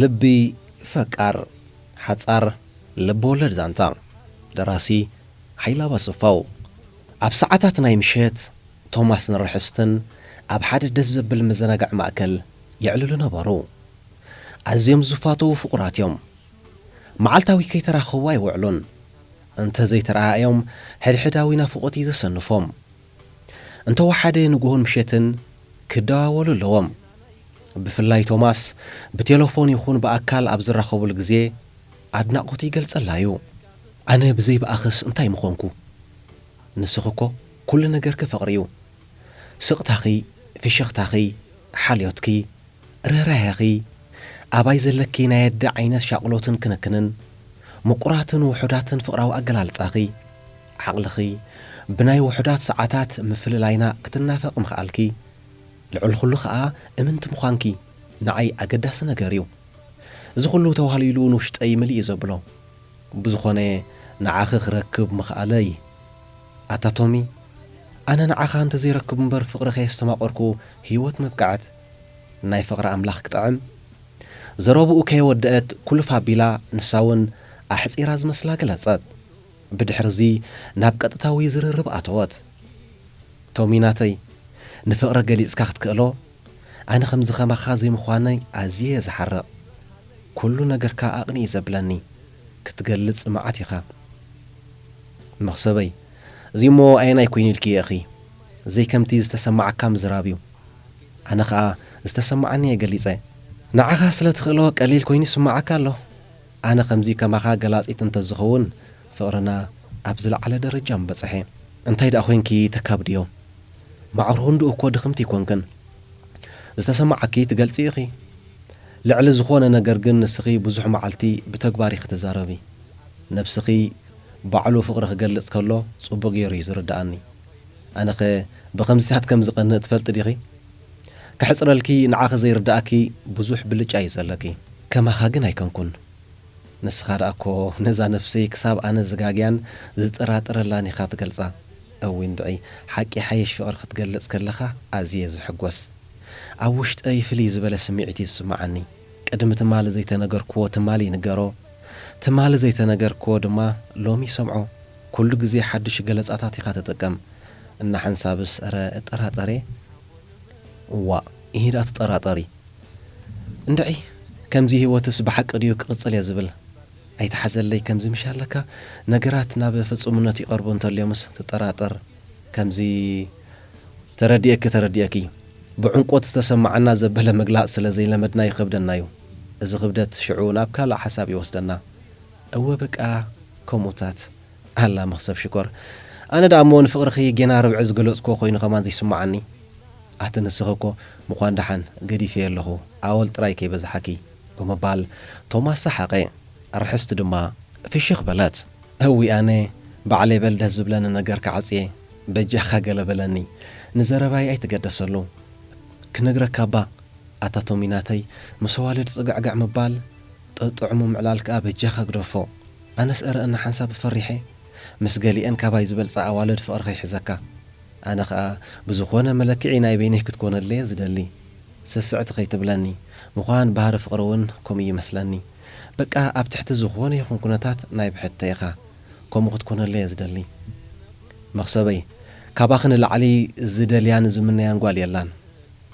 ልቢ ፈቃር፣ ሓጻር ልብ ወለድ ዛንታ። ደራሲ ሓይላባ ስፋው። ኣብ ሰዓታት ናይ ምሸት ቶማስን ርሕስትን ኣብ ሓደ ደስ ዘብል መዘናግዒ ማእከል የዕልሉ ነበሩ። ኣዝዮም ዝፋተዉ ፍቑራት እዮም። መዓልታዊ ከይተራኸቡ ኣይውዕሉን። እንተ ዘይተረኣኣዮም ሕድሕዳዊ ናፍቖት እዩ ዘሰንፎም። እንተወሓደ ንግሆን ምሸትን ክደዋወሉ ኣለዎም። ብፍላይ ቶማስ ብቴለፎን ይኹን ብኣካል ኣብ ዝራኸቡሉ ግዜ ኣድናቖቱ ይገልጸላ እዩ። ኣነ ብዘይ ብኣኽስ እንታይ ምኾንኩ? ንስኺ እኮ ኩሉ ነገርኪ ፍቕሪ እዩ። ስቕታኺ፣ ፍሽኽታኺ፣ ሓልዮትኪ፣ ርህራሄኺ፣ ኣባይ ዘለኪ ናይ ኣደ ዓይነት ሻቕሎትን ክንክንን፣ ምቁራትን ውሑዳትን ፍቕራዊ ኣገላልጻኺ፣ ዓቕልኺ፣ ብናይ ውሑዳት ሰዓታት ምፍልላይና ክትናፈቒ ምኽኣልኪ፣ ልዕሊ ኩሉ ኸኣ እምንቲ ምዃንኪ ንዓይ ኣገዳሲ ነገር እዩ። እዚ ኩሉ ተዋህሊሉ ንውሽጠይ ምልእ እዩ ዘብሎ። ብዝኾነ ንዓኺ ክረክብ ምኽኣለይ። ኣታ ቶሚ፣ ኣነ ንዓኻ እንተዘይረክብ እምበር ፍቕሪ ከየስተማቐርኩ ህይወት መብቅዐት። ናይ ፍቕሪ ኣምላኽ ክጥዕም። ዘረብኡ ከየወደአት ኩልፍ ኣቢላ ንሳ እውን ኣሕጺራ ዝመስላ ገለጸት። ብድሕርዚ ናብ ቀጥታዊ ዝርርብ ኣተወት። ቶሚ ናተይ፣ ንፍቕሪ ገሊጽካ ክትክእሎ፣ ኣነ ከምዚ ከማኻ ዘይምዃነይ ኣዝየ እየ ዝሓርቕ። ኩሉ ነገርካ ኣቕኒ እዩ ዘብለኒ። ክትገልጽ መዓት ኢኻ። መኽሰበይ፣ እዚ እሞ ኣየናይ ኮይኑ ኢልኪ ኢኺ? ዘይከምቲ ዝተሰማዓካ ምዝራብ እዩ። ኣነ ኸኣ ዝተሰማዓኒ እየ ገሊጸ። ንዓኻ ስለ ትኽእሎ ቀሊል ኮይኑ ይስምዓካ ኣሎ። ኣነ ከምዚ ከማኻ ገላጺት እንተዝኸውን ፍቕርና ኣብ ዝለዓለ ደረጃ ምበጽሐ። እንታይ ደኣ ኮይንኪ ተካብድዮ? ማዕረ ክንድኡ እኮ ድኽምቲ ኣይኮንክን። ዝተሰማዓኪ ትገልጺ ኢኺ። ልዕሊ ዝኾነ ነገር ግን ንስኺ ብዙሕ መዓልቲ ብተግባር ኢኺ ትዛረቢ። ነብስኺ ባዕሉ ፍቕሪ ክገልጽ ከሎ ጽቡቕ ገይሩ እዩ ዝርድኣኒ። ኣነኸ ብኸምዚታት ከም ዝቐንእ ትፈልጢ ዲኺ? ከሕጽረልኪ፣ ንዓኺ ዘይርድኣኪ ብዙሕ ብልጫ እዩ ዘለኪ። ከማኻ ግን ኣይከንኩን። ንስኻ ደኣ እኮ ነዛ ነፍሰይ ክሳብ ኣነ ዝጋግያን ዝጠራጠረላን ኢኻ ትገልጻ። እዊ እንድዒ፣ ሓቂ ሓይሽ ፍቕሪ ክትገልጽ ከለኻ ኣዝየ ዝሕጎስ። ኣብ ውሽጠይ ፍልይ ዝበለ ስምዒት እዩ ዝስምዓኒ። ቅድሚ ትማሊ ዘይተነገርክዎ ትማሊ ይንገሮ፣ ትማሊ ዘይተነገርክዎ ድማ ሎሚ ይሰምዖ። ኩሉ ግዜ ሓድሽ ገለጻታት ኢኻ ትጥቀም። እና ሓንሳብስ እረ እጠራጠር እየ። እዋእ፣ ኢሂ ደኣ ትጠራጠሪ። እንድዒ፣ ከምዚ ህይወትስ ብሓቂ ድዩ ክቕጽል እየ ዝብል? ኣይትሓዘለይ፣ ከምዚ ምሽ ኣለካ፣ ነገራት ናብ ፍጹምነት ይቐርቡ እንተልዮምስ ትጠራጠር። ከምዚ ተረዲኤኪ፣ ተረዲኤኪ። ብዕምቆት ዝተሰማዓና ዘበለ ምግላጽ ስለ ዘይለመድና ይኸብደና እዩ። እዚ ክብደት ሽዑ ናብ ካልእ ሓሳብ ይወስደና። እወ በቃ፣ ከምኡታት። ኣላ መኽሰብ ሽኮር። ኣነ ደኣ እሞ ንፍቕርኺ ጌና ርብዒ ዝገለጽክዎ ኮይኑ ከማን ዘይስምዓኒ። ኣቲ ንስኺ እኮ ምዃን ደሓን ገዲፈዮ ኣለኹ፣ ኣወል ጥራይ ከይበዝሓኪ፣ ብምባል ቶማስ ሰሓቐ። ርሕስቲ ድማ ፍሽኽ በለት። እዊ ኣነ ባዕለይ በል ደስ ዝብለኒ ነገር ክዓጽየ፣ በጃኻ ገለ በለኒ፣ ንዘረባይ ኣይትገደሰሉ። ክነግረካ እባ፣ ኣታ ቶሚ ናተይ፣ ምስ ኣዋልድ ጽግዕግዕ ምባል፣ ጥጥዕሙ ምዕላል ከኣ በጃኻ ግደፎ። ኣነስ እረ እና ሓንሳብ ፈሪሐ፣ ምስ ገሊአን ካባይ ዝበልጻ ኣዋልድ ፍቕሪ ከይሕዘካ። ኣነ ኸኣ ብዝኾነ መለክዒ ናይ በይነይ ክትኮነለይ እየ ዝደሊ። ስስዕቲ ከይትብለኒ። ምዃን ባህሪ ፍቕሪ እውን ከምኡ ይመስለኒ። በቃ ኣብ ትሕቲ ዝኾነ ይኹን ኩነታት ናይ ብሕተ ኢኻ። ከምኡ ክትኮነለይ እየ ዝደሊ። መኽሰበይ፣ ካባኺ ንላዕሊ ዝደልያን ዝምነያን ጓል የላን።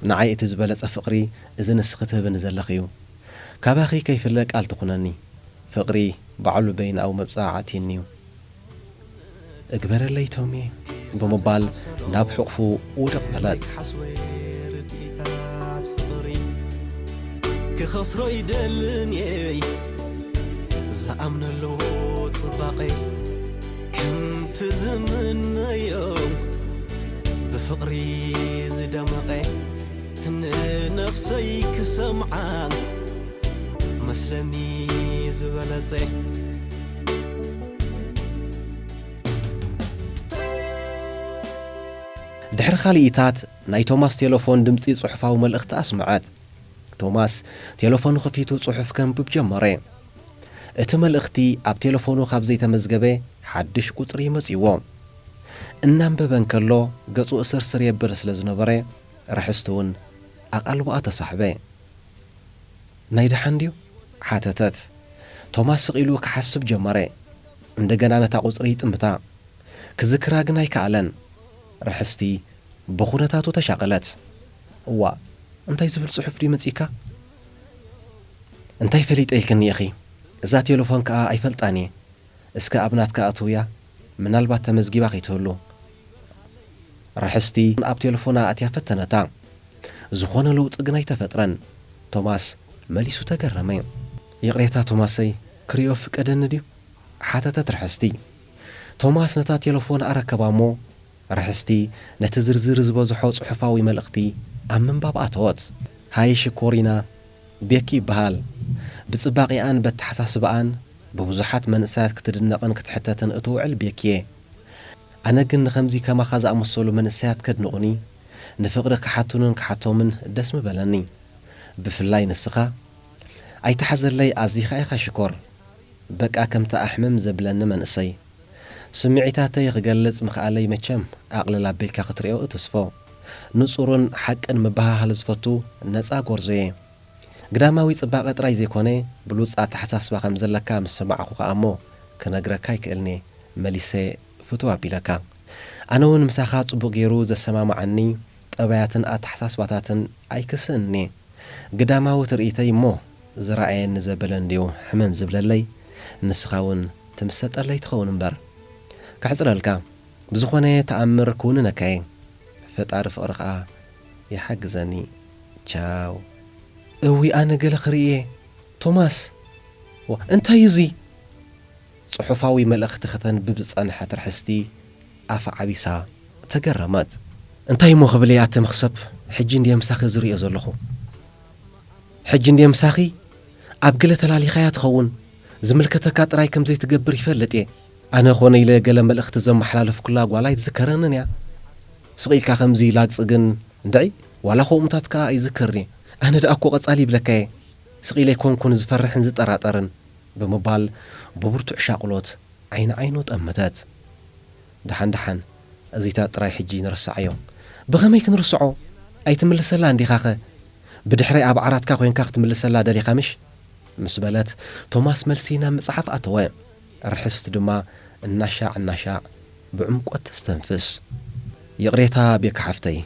ንዓይ እቲ ዝበለጸ ፍቕሪ እዚ ንስኺ ትህብኒ ዘለኺ እዩ። ካባኺ ከይፍለ ቃል ትኹነኒ። ፍቕሪ ባዕሉ በይንኣዊ መብጽዓ ኣትዩኒ እዩ። እግበረለይ ቶሚ፣ ብምባል ናብ ሕቑፉ ውድቕ በለት። ክኸስሮ ይደልን እየ ዝኣምነሉ ጽባቐ ከምቲ ዝምነዮ ብፍቕሪ ዝደመቐ ንነብሰይ ክሰምዓን መስለኒ ዝበለጸ ድሕሪ ካልኢታት ናይ ቶማስ ቴለፎን ድምጺ ጽሑፋዊ መልእኽቲ ኣስምዐት። ቶማስ ቴለፎኑ ከፊቱ ጽሑፍ ከንብብ ጀመረ። እቲ መልእኽቲ ኣብ ቴለፎኑ ካብ ዘይተመዝገበ ሓድሽ ቁጽሪ እዩ መጺእዎ። እናንበበ እንከሎ ገጹ እስርስር የብል ስለ ዝነበረ ርሕስቲ እውን ኣቓልቦኣ ተሳሕበ። ናይ ደሓን ድዩ? ሓተተት። ቶማስ ስቕ ኢሉ ክሓስብ ጀመረ። እንደገና ነታ ቁጽሪ ይጥምታ። ክዝክራ ግን ኣይከኣለን። ርሕስቲ ብኹነታቱ ተሻቐለት። እዋእ፣ እንታይ ዝብል ጽሑፍ ድዩ መጺእካ? እንታይ ፈሊጠ ኢልክኒ ኢኺ? እዛ ቴሌፎን ከኣ ኣይፈልጣን እየ። እስከ ኣብ ናትካ ኣትውያ፣ ምናልባት ተመዝጊባ ከይትህሉ። ርሕስቲ ኣብ ቴሌፎና ኣትያ ፈተነታ። ዝኾነ ለውጢ ግን ኣይተፈጥረን። ቶማስ መሊሱ ተገረመ። ይቕሬታ ቶማሰይ፣ ክሪኦ ፍቀደኒ ድዩ? ሓተተት ርሕስቲ። ቶማስ ነታ ቴሌፎን ኣረከባ እሞ፣ ርሕስቲ ነቲ ዝርዝር ዝበዝሖ ጽሑፋዊ መልእኽቲ ኣብ ምንባብ ኣተወት። ሃይ ሽኮሪና፣ ቤኪ ይበሃል። ብጽባቄኣን በተሓሳስባኣን ብብዙሓት መንእሰያት ክትድነቕን ክትሕተትን እትውዕል ቤኪየ። ኣነ ግን ንኸምዚ ከማኻ ዝኣመሰሉ መንእሰያት ከድንቑኒ፣ ንፍቕሪ ክሓቱንን ክሓቶምን ደስ ምበለኒ። ብፍላይ ንስኻ። ኣይትሓዘለይ፣ ኣዚኻ ኢኻ ሽኮር። በቃ ከምቲ ኣሕምም ዘብለኒ መንእሰይ። ስምዒታተይ ክገልጽ ምኽኣለይ መቸም ኣቕልል ኣቢልካ ክትሪኦ እትስፎ። ንጹርን ሓቅን ምብህሃል ዝፈቱ ነጻ ጎርዞየ። ግዳማዊ ጽባቐ ጥራይ ዘይኮነ፣ ብሉጽ ኣተሓሳስባ ከም ዘለካ ምስ ሰማዕኹ ከኣ እሞ ክነግረካ ኣይክእልን'የ፣ መሊሰ ፍትው ኣቢለካ። ኣነ እውን ምሳኻ ጽቡቕ ገይሩ ዘሰማምዓኒ ጠባያትን ኣተሓሳስባታትን ኣይክስእንን'የ። ግዳማዊ ትርኢተይ እሞ ዝረኣየኒ ዘበለ እንድዩ ሕምም ዝብለለይ፣ ንስኻ እውን ትምሰጠለይ ትኸውን እምበር። ከሕጽረልካ፣ ብዝኾነ ተኣምር ክውንነካ'የ። ፈጣሪ ፍቕሪ ኸኣ ይሓግዘኒ። ቻው። እውይ፣ ኣነ ገለ ክርኢ እየ። ቶማስ! ዋ፣ እንታይ እዩ እዚ? ጽሑፋዊ መልእኽቲ ከተንብብ ዝጸንሐት ርሕስቲ ኣፋ ዓቢሳ ተገረመት። እንታይ እሞ ክብል እየ ኣቲ መኽሰብ፣ ሕጂ እንድየ ምሳኺ ዝርእዮ ዘለኹ። ሕጂ እንድየ ምሳኺ፣ ኣብ ገለ ተላሊኻያ ትኸውን፣ ዝምልከተካ ጥራይ ከም ዘይትገብር ይፈልጥ እየ። ኣነ ኾነ ኢለ ገለ መልእኽቲ ዘመሓላለፍኩላ ጓል ኣይትዝከረንን እያ። ስቕ ኢልካ ከምዚ ላግጺ ግን እንድዒ፣ ዋላ ከምኡታት ከኣ ኣይዝከርን እየ። ኣነ ደኣ እኮ ቀጻሊ ይብለካ እየ። ስቕ ኢለ ኣይኮንኩን ዝፈርሕን ዝጠራጠርን። ብምባል ብብርቱዕ ሻቕሎት ዓይኒ ዓይኑ ጠመተት። ደሓን ደሓን፣ እዚታት ጥራይ ሕጂ ንርሳዓዮ። ብኸመይ ክንርስዖ? ኣይትምልሰላ እንዲኻኸ? ብድሕረይ ኣብ ዓራትካ ኮይንካ ክትምልሰላ ደሊኻ ምሽ? ምስ በለት፣ ቶማስ መልሲ ናብ ምጽሓፍ ኣተወ። ርሕስት ድማ እናሻዕ እናሻዕ ብዕምቆት ተስተንፍስ። ይቕሬታ ቤካ ሓፍተይ፣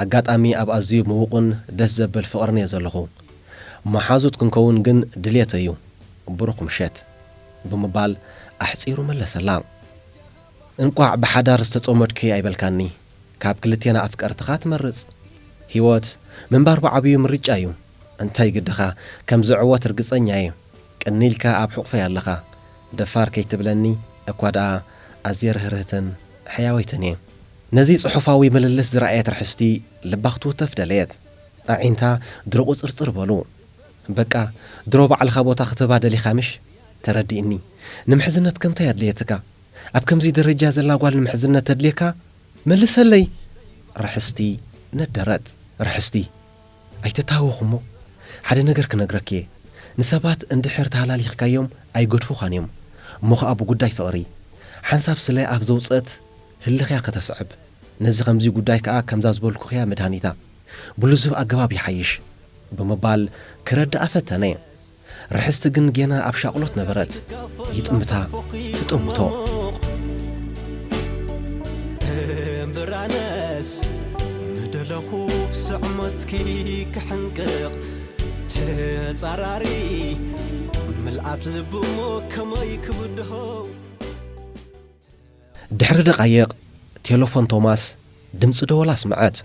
ኣጋጣሚ ኣብ ኣዝዩ ምዉቕን ደስ ዘብል ፍቕርን እየ ዘለኹ። መሓዙት ክንከውን ግን ድሌተይ እዩ። ብሩኽ ምሸት፣ ብምባል ኣሕጺሩ መለሰላ። እንቋዕ ብሓዳር ዝተጸመድኩ ኣይበልካኒ። ካብ ክልቴና ኣፍቀርትኻ ትመርጽ። ህይወት ምንባር ብዓብዩ ምርጫ እዩ። እንታይ ግድኻ፣ ከም ዝዕወት ርግጸኛ እየ። ቅኒ ኢልካ ኣብ ሕቑፈይ ኣለኻ። ደፋር ከይትብለኒ እኳ ደኣ ኣዝየ ርህርህትን ሕያወይትን እየ። ነዚ ጽሑፋዊ ምልልስ ዝረኣየት ርሕስቲ ልባ ክትውተፍ ደለየት። ኣዒንታ ድሮ ቁጽርጽር በሉ። በቃ፣ ድሮ ባዕልኻ ቦታ ክትህባ ደሊኻ ምሽ? ተረዲእኒ። ንምሕዝነትከ እንታይ ኣድለየትካ? ኣብ ከምዚ ደረጃ ዘላ ጓል ንምሕዝነት ተድልየካ? መልሰለይ! ርሕስቲ ነደረት። ርሕስቲ! ኣይተታህወኹ እሞ፣ ሓደ ነገር ክነግረኪ እየ። ንሰባት እንድሕር ተሃላሊኽካዮም ኣይገድፉኻን እዮም። እሞ ኸኣ ብጉዳይ ፍቕሪ፣ ሓንሳብ ስለ ኣፍ ዘውጸት ህልኽያ ከተስዕብ። ነዚ ከምዚ ጉዳይ ከኣ ከምዛ ዝበልኩኽያ መድሃኒታ። ብልዙብ ኣገባብ ይሓይሽ። ብምባል ክረድኣ ፈተነ። ርሕስቲ ግን ጌና ኣብ ሻቕሎት ነበረት። ይጥምታ፣ ትጥምቶ። እምብራነስ ምደለኹ ብስዕመትኪ ክሕንቅቕ ተጻራሪ ምልኣት ልቢ እሞ ከመይ ክብድሆ። ድሕሪ ደቓይቕ ቴለፎን ቶማስ ድምጺ ደወል ኣስምዐት።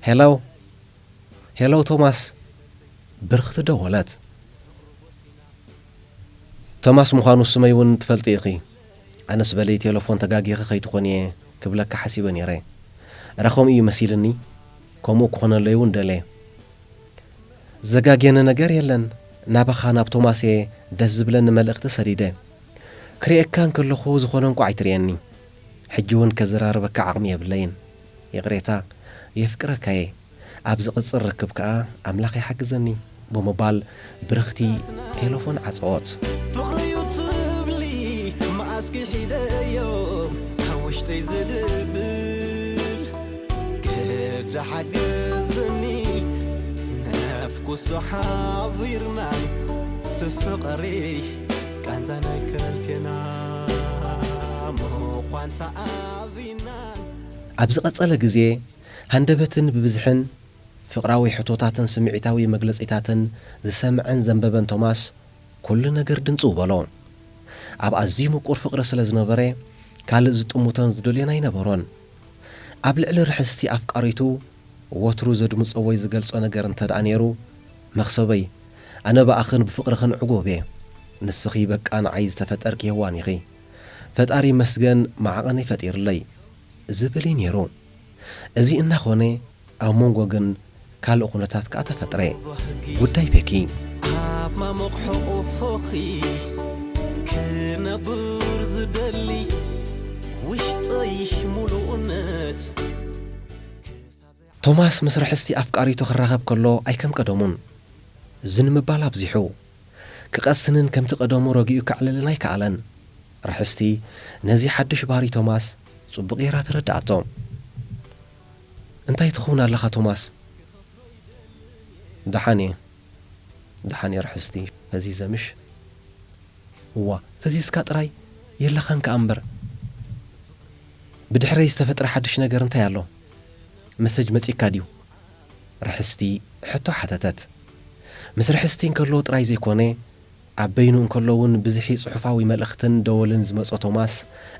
ሄሎ፣ ሄሎ ቶማስ። ብርኽቲ ደወለት። ቶማስ ምዃኑ ስመይ እውን ትፈልጢ ኢኺ። ኣነስ በሊ ቴለፎን ተጋጊኺ ከይትኾኒ እየ ክብለካ ሓሲበ ነይረ። እረ ከምኡ እዩ መሲልኒ። ከምኡ ክኾነለይ እውን ደልየ። ዘጋጌነ ነገር የለን። ናባኻ ናብ ቶማስ እየ ደስ ዝብለኒ መልእኽቲ ሰዲደ። ክርእየካ እንከለኹ ዝኾነ እንቋዕ ኣይትርእየኒ። ሕጂ እውን ከዘራርበካ ዓቕሚ የብለይን። ይቕሬታ፣ የፍቅረካየ። ኣብ ዝቕጽል ርክብ ከኣ ኣምላኽ ይሓግዘኒ ብምባል ብርኽቲ ቴለፎን ዓጸወት። ፍቕሪ'ዩ ትብሊ መኣስኪ ሒደዮ ካብ ውሽጠይ ዝድብል ግዳ ሓግዝኒ ናፍቆ ውሱ ሓቢርና ትፍቕሪ ቃንዛ ናይ ከልቴና ምዃንታ ኣብና። ኣብ ዝቐጸለ ግዜ፣ ሃንደበትን ብብዝሕን ፍቕራዊ ሕቶታትን ስምዒታዊ መግለጺታትን ዝሰምዐን ዘንበበን ቶማስ፣ ኩሉ ነገር ድንጽው በሎ። ኣብ ኣዝዩ ምቁር ፍቕሪ ስለ ዝነበረ፣ ካልእ ዝጥምቶን ዝደልዮን ኣይነበሮን። ኣብ ልዕሊ ርሕስቲ ኣፍቃሪቱ ወትሩ ዘድምጾ ወይ ዝገልጾ ነገር እንተ ደኣ ነይሩ፣ "መኽሰበይ፣ ኣነ ብኣኽን ብፍቕርኽን ዕጉብ እየ። ንስኺ በቃ ንዓይ ዝተፈጠርኪ ሄዋን ኢኺ። ፈጣሪ ይመስገን መዓቐነይ ፈጢርለይ" ዝብል እዩ ነይሩ። እዚ እናኾነ፣ ኣብ መንጎ ግን ካልእ ኩነታት ከኣ ተፈጥረ። ጉዳይ ቤኪ። ኣብ ማሙቕ ሕቑፎኺ ክነብር ዝደሊ ውሽጠይ ሙሉእነት። ቶማስ ምስ ርሕስቲ ኣፍቃሪቱ ክራኸብ ከሎ ኣይከም ቀደሙን። ዝን ምባል ኣብዚሑ። ክቐስንን ከምቲ ቀደሙ ረጊኡ ከዕልልን ኣይከኣለን። ርሕስቲ ነዚ ሓድሽ ባህሪ ቶማስ ጽቡቕ ጌራ ተረድኣቶ። "እንታይ ትኸውን ኣለኻ ቶማስ?" "ደሓን እየ፣ ደሓን እየ ርሕስቲ፣ ፈዚዘ ምሽ?" "እዋ፣ ፈዚዝካ ጥራይ? የለኻን ከኣ እምበር። ብድሕረይ ዝተፈጥረ ሓድሽ ነገር እንታይ ኣሎ? መሰጅ መጺእካ ድዩ?" ርሕስቲ ሕቶ ሓተተት። ምስ ርሕስቲ እንከሎ ጥራይ ዘይኮነ፣ ኣብ በይኑ እንከሎ እውን ብዝሒ ጽሑፋዊ መልእኽትን ደወልን ዝመጾ ቶማስ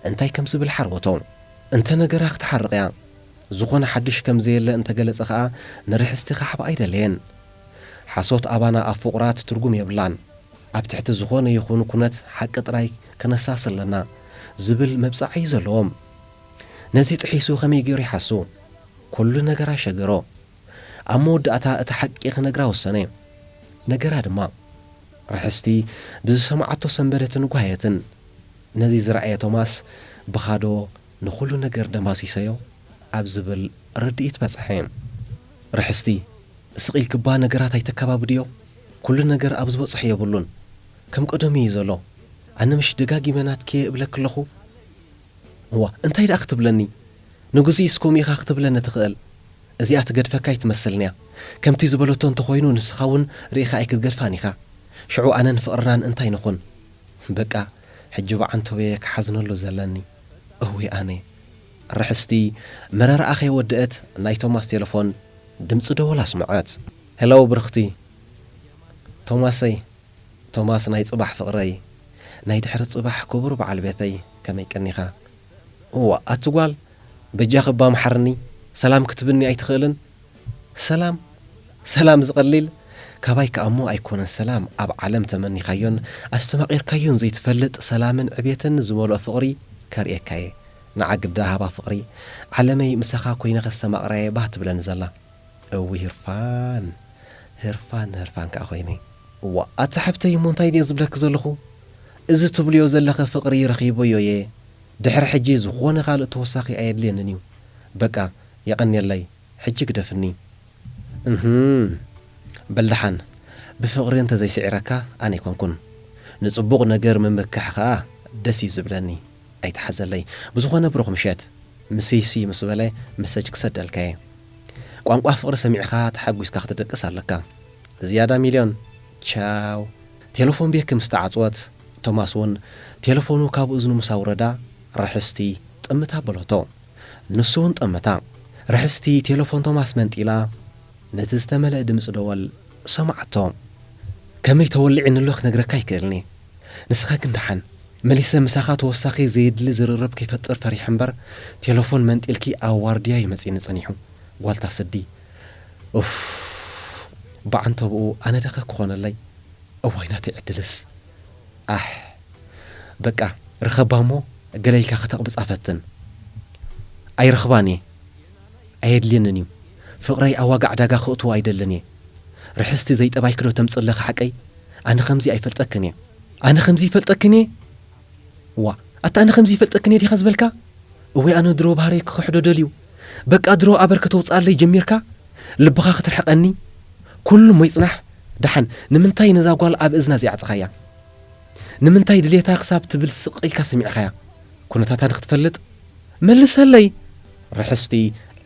እንታይ ከም ዝብል ሓርበቶ። እንተ ነገራ ክትሓርቕ እያ። ዝኾነ ሓድሽ ከም ዘየለ እንተ ገለጸ ኸኣ ንርሕስቲ ክሓብኣ ኣይደለየን። ሓሶት ኣባና ኣፍቑራት ትርጉም የብላን። ኣብ ትሕቲ ዝኾነ ይኹን ኩነት ሓቂ ጥራይ ከነሳሲ ኣለና ዝብል መብጽዓ እዩ ዘለዎም። ነዚ ጥሒሱ ከመይ ገይሩ ይሓሱ? ኩሉ ነገር ኣሸገሮ። ኣብ መወዳእታ እቲ ሓቂ ክነግራ ወሰነ። ነገራ ድማ። ርሕስቲ ብዝሰምዓቶ ሰንበደትን ጓየትን። ነዚ ዝረኣየ ቶማስ፣ "ብኻዶ ንኹሉ ነገር ደማሲሰዮ?" ኣብ ዝብል ርድኢት በጽሐ። ርሕስቲ፣ ስቕ ኢልክባ ነገራት ኣይተከባብድዮ? ኩሉ ነገር ኣብ ዝበጽሖ የብሉን። ከም ቀደሙ እዩ ዘሎ። ኣነ ምሽ ደጋጊመ ናትኪ እብለኪ ኣለኹ? እዋ፣ እንታይ ደኣ ክትብለኒ? ንግዜኡስ ከምኡ ኢኻ ክትብለኒ ትኽእል። እዚኣ ትገድፈካ ኣይትመስልን እያ። ከምቲ ዝበለቶ እንተኾይኑ፣ ንስኻ እውን ርኢኻ ኣይክትገድፋን ኢኻ። ሽዑ ኣነን ፍቕርናን እንታይ ንኹን? በቃ፣ ሕጂ ብዓንተቦየ ክሓዝነሉ ዘለኒ። እውይ ኣነ። ርሕስቲ መረርኣ ከይወደአት ናይ ቶማስ ቴለፎን ድምጺ ደወል ኣስመዐት። ሄሎ ብርኽቲ። ቶማሰይ፣ ቶማስ ናይ ጽባሕ ፍቕረይ፣ ናይ ድሕሪ ጽባሕ ክቡር በዓል ቤተይ፣ ከመይ ቀኒኻ? እዋ፣ ኣቲ ጓል፣ በጃኺ እባ መሓርኒ፣ ሰላም ክትብኒ ኣይትኽእልን? ሰላም? ሰላም ዝቐሊል? ካባይ ከኣ እሞ ኣይኮነን ሰላም፣ ኣብ ዓለም ተመኒኻዮን ኣስተማቒርካዮን ዘይትፈልጥ ሰላምን ዕቤትን ዝመልኦ ፍቕሪ ከርእየካ እየ። ንዓ ግዳ ሃባ ፍቕሪ፣ ዓለመይ ምሳኻ ኮይነ ከስተማቕራየ ባህ ትብለኒ ዘላ። እዊ ህርፋን፣ ህርፋን፣ ህርፋን ከኣ ኮይነ። እዋ፣ ኣታ ሓብተይ እሞ እንታይ ድየ ዝብለኪ ዘለኹ? እዚ ትብልዮ ዘለኺ ፍቕሪ ረኺበዮ እየ። ድሕሪ ሕጂ ዝኾነ ካልእ ተወሳኺ ኣየድልየንን እዩ። በቃ፣ የቐንየለይ። ሕጂ ግደፍኒ። እህም፣ በል ደሓን፣ ብፍቕሪ እንተ ዘይስዒረካ ኣነ ኣይኮንኩን። ንጽቡቕ ነገር ምምክሕ ኸኣ ደስ እዩ ዝብለኒ። ኣይትሓዘለይ። ብዝኾነ ብሩኽ ምሸት። ምስይሲ ምስ በለ መሰጅ ክሰደልካ እየ። ቋንቋ ፍቕሪ ሰሚዕኻ ተሓጒስካ ክትደቅስ ኣለካ። ዝያዳ ሚልዮን። ቻው። ቴለፎን ቤኪ ምስ ተዓጽወት፣ ቶማስ እውን ቴለፎኑ ካብ እዝኑ ምስ ኣውረዳ፣ ርሕስቲ ጥምት ኣበለቶ። ንሱ እውን ጠመታ። ርሕስቲ ቴለፎን ቶማስ መንጢላ፣ ነቲ ዝተመልአ ድምጺ ደወል ሰማዓቶ። ከመይ ተወሊዕኒ ኣሎ ክነግረካ ኣይክእልን እየ። ንስኻ ግን ደሓን። መሊሰ ምሳኻ ተወሳኺ ዘየድሊ ዝርርብ ከይፈጥር ፈሪሐ እምበር፣ ቴለፎን መንጢልኪ ኣብ ዋርድያ እዩ መጺእኒ ጸኒሑ። ጓልታ ስዲ። ኡፍ። ብዓንተብኡ ኣነ ደኸ ክኾነለይ? እዋይ ናተይ ዕድልስ። ኣሕ። በቃ፣ ርኸባ እሞ ገለ ኢልካ ከተቕብጻ ፈትን። ኣይረኽባን እየ። ኣየድልየንን እዩ። ፍቕረይ ኣብ ዋጋ ዕዳጋ ከእትዎ ኣይደልን እየ። ርሕስቲ ዘይጠባይኪ ዶ ተምጽለኺ ሓቀይ? ኣነ ከምዚ ኣይፈልጠክን እየ። ኣነ ከምዚ ይፈልጠክን እየ? ዋ፣ ኣታ ኣነ ከምዚ ይፈልጠክን እየ ዲኻ ዝበልካ? እወይ ኣነ ድሮ ባህረይ ክኽሕዶ ደልዩ። በቃ ድሮ ኣበር ከተውጽኣለይ ጀሚርካ? ልብኻ ክትርሕቐኒ? ኩሉ እሞ ይጽናሕ። ደሓን ንምንታይ ነዛ ጓል ኣብ እዝና ዘይዓጽኻያ? ንምንታይ ድሌታ ክሳብ ትብል ስቕ ኢልካ ሰሚዕኻያ? ኩነታታ ንክትፈልጥ? መልሰለይ! ርሕስቲ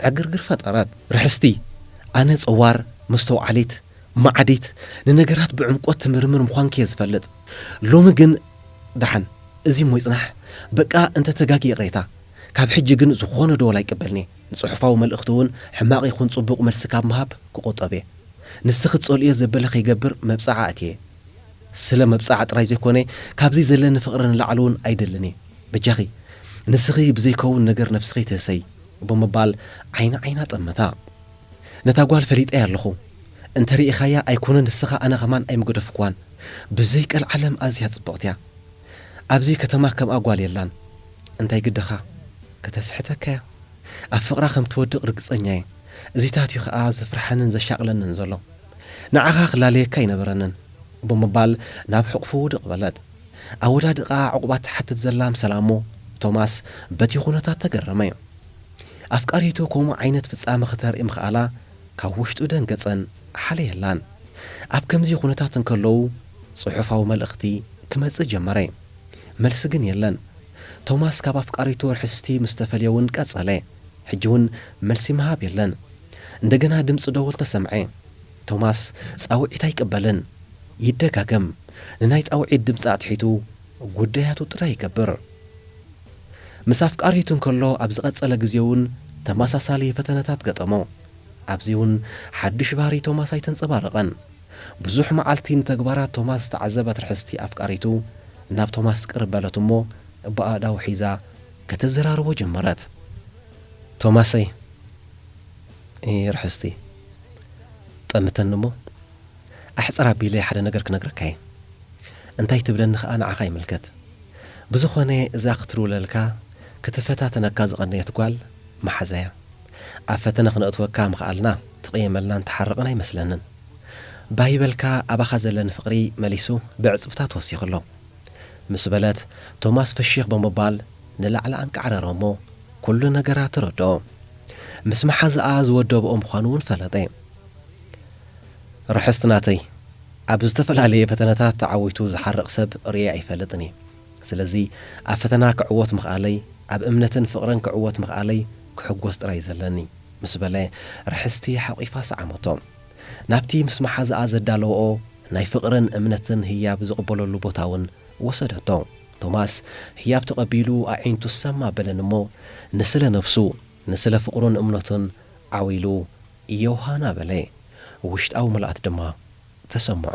ዕግርግር ፈጠረት። ርሕስቲ፣ ኣነ ጸዋር፣ መስተውዓሊት፣ ማዕዲት፣ ንነገራት ብዕምቆት ትምርምር ምዃንኪ እየ ዝፈልጥ። ሎሚ ግን ደሓን፣ እዚ እሞ ይጽናሕ። በቃ፣ እንተ ተጋጊ ይቕሬታ። ካብ ሕጂ ግን ዝኾነ ደወል ኣይቅበልን እየ። ንጽሑፋዊ መልእኽቲ እውን ሕማቕ ይኹን ጽቡቕ መልሲ ካብ ምሃብ ክቑጠብ እየ። ንስኺ ትጸልእዮ ዘበለ ከይገብር መብጽዓ ኣትየ። ስለ መብጽዓ ጥራይ ዘይኮነ፣ ካብዚ ዘለኒ ፍቕሪ ንላዕሊ እውን ኣይደልን እየ። በጃኺ፣ ንስኺ ብዘይከውን ነገር ነብስኺ ትህሰይ፣ ብምባል ዓይኒ ዓይና ጠመታ። ነታ ጓል ፈሊጠያ ኣለኹ። እንተ ርኢኻያ ኣይኮነ ንስኻ ኣነ ኸማን ኣይምገደፍክዋን። ብዘይ ቀልዓለም ኣዝያ ጽብቕቲ እያ። ኣብዚ ከተማ ከምኣ ጓል የላን። እንታይ ግድኻ? ከተስሕተካ እያ። ኣብ ፍቕራ ከም ትወድቕ ርግጸኛ እየ። እዚታት እዩ ኸኣ ዘፍርሓንን ዘሻቕለንን ዘሎ። ንዓኻ ክላለየካ ኣይነበረንን፣ ብምባል ናብ ሕቑፉ ውድቕ በለት። ኣወዳድቓ ዕቑባ ትሓትት ዘላ ምሰላ እሞ፣ ቶማስ በቲ ኩነታት ተገረመ። ኣፍቃሪቱ ከምኡ ዓይነት ፍጻመ ክተርኢ ምኽኣላ ካብ ውሽጡ ደንገጸን ሓለየላን። ኣብ ከምዚ ኩነታት እንከለዉ፣ ጽሑፋዊ መልእኽቲ ክመጽእ ጀመረ። መልሲ ግን የለን። ቶማስ ካብ ኣፍቃሪቱ ርሕስቲ ምስ ተፈልየ እውን ቀጸለ። ሕጂ እውን መልሲ ምሃብ የለን። እንደገና ድምጺ ደወል ተሰምዐ። ቶማስ ጻውዒት ኣይቅበልን። ይደጋገም። ንናይ ጻውዒት ድምጺ ኣትሒቱ ጉዳያቱ ጥራይ ይገብር። ምስ ኣፍቃሪቱ እንከሎ ኣብ ዝቐጸለ ግዜ እውን ተመሳሳሊ ፈተነታት ገጠሞ። ኣብዚ እውን ሓድሽ ባህሪ ቶማስ ኣይተንጸባረቐን። ብዙሕ መዓልቲ ንተግባራት ቶማስ ዝተዓዘበት ርሕስቲ ኣፍቃሪቱ ናብ ቶማስ ቅርብ በለት እሞ ብኣእዳው ሒዛ ከተዘራርቦ ጀመረት። ቶማሰይ፣ እ፣ ርሕስቲ፣ ጠምተኒ እሞ ኣሕጽር ኣቢለ ሓደ ነገር ክነግረካ እየ። እንታይ ትብለኒ ኸኣ ንዓኻ ይምልከት። ብዝኾነ እዛ ክትልውለልካ ክትፈታተነካ ዝቐነየት ጓል መሓዛያ። ኣብ ፈተነ ክነእትወካ ምኽኣልና ትቕየመልናን ትሓርቕን ኣይመስለንን። ባህ ይበልካ ኣባኻ ዘለኒ ፍቕሪ መሊሱ ብዕጽፍታት ወሲኹ ኣሎ። ምስ በለት ቶማስ ፍሽኽ ብምባል ንላዕሊ ኣንቃዕረረ እሞ ኩሉ ነገራ ተረድኦ። ምስ መሓዛኣ ዝወደብኦ ምዃኑ እውን ፈለጠ። ርሕስቲ ናተይ፣ ኣብ ዝተፈላለየ ፈተነታት ተዓዊቱ ዝሓርቕ ሰብ ርእየ ኣይፈልጥን እየ። ስለዚ ኣብ ፈተና ክዕወት ምኽኣለይ፣ ኣብ እምነትን ፍቕርን ክዕወት ምኽኣለይ ክሕጎስ ጥራይ ዘለኒ፣ ምስ በለ ርሕስቲ ሓቒፋ ሰዓመቶ። ናብቲ ምስ መሓዛኣ ዘዳለወኦ ናይ ፍቕርን እምነትን ህያብ ዝቕበለሉ ቦታ እውን ወሰደቶ። ቶማስ ህያብ ተቐቢሉ ኣዒንቱ ሰም ኣበለን እሞ ንስለ ነብሱ፣ ንስለ ፍቕሩን እምነቱን ዓው ኢሉ ዮሃና በለ። ውሽጣዊ ምልኣት ድማ ተሰምዖ።